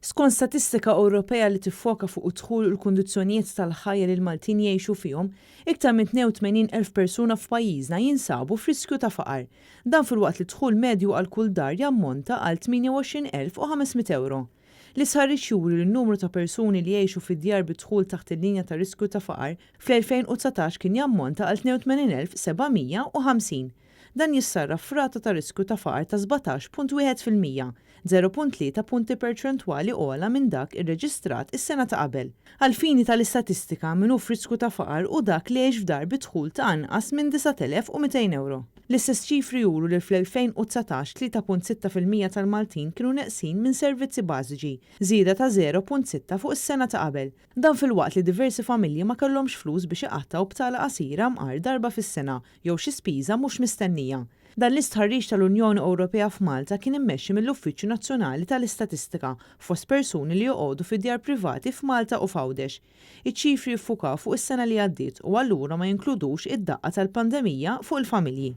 Skont statistika Ewropea li tiffoka fuq id-dħul u l-kundizzjonijiet tal-ħajja li l-Maltin jgħixu fihom, iktar minn 82,000 persuna f'pajjiżna jinsabu f'riskju ta' faqar. Dan filwaqt li d-dħul medju għal kull dar jammonta għal 28,500 ewro. L-istħarriġ juri li n-numru ta' persuni li jgħixu fi djar bi dħul taħt il-linja ta' riskju ta' faqar fl-2019 kien jammonta għal 82,750. Dan jissarraf f'rata ta' riskju ta' faqar ta' 17.1%, 0.3 punti perċentwali ogħla minn dak irreġistrat is-sena ta' qabel. Għall-fini tal-istatistika, min hu f'riskju ta' faqar hu dak li jgħix f'dar bi dħul ta' anqas minn 9,200 ewro. L-istess ċifri juru li fl-2019 3.6% tal-Maltin kienu neqsin minn servizzi bażiċi, żieda ta' 0.6 fuq is-sena ta' qabel. Dan filwaqt li diversi familji ma kellhomx flus biex iqattgħu btala qasira mqar darba fis-sena jew xi spiża mhux mistennija. Dan l-istħarriġ tal-Unjoni Ewropea f'Malta kien immexxi mill-Uffiċċju Nazzjonali tal-Istatistika fost persuni li joqogħdu fi djar privati f'Malta u f'Għawdex. Iċ-ċifri jiffukaw fuq is-sena li għaddiet u allura ma jinkludux id-daqqa tal-pandemija fuq il-familji.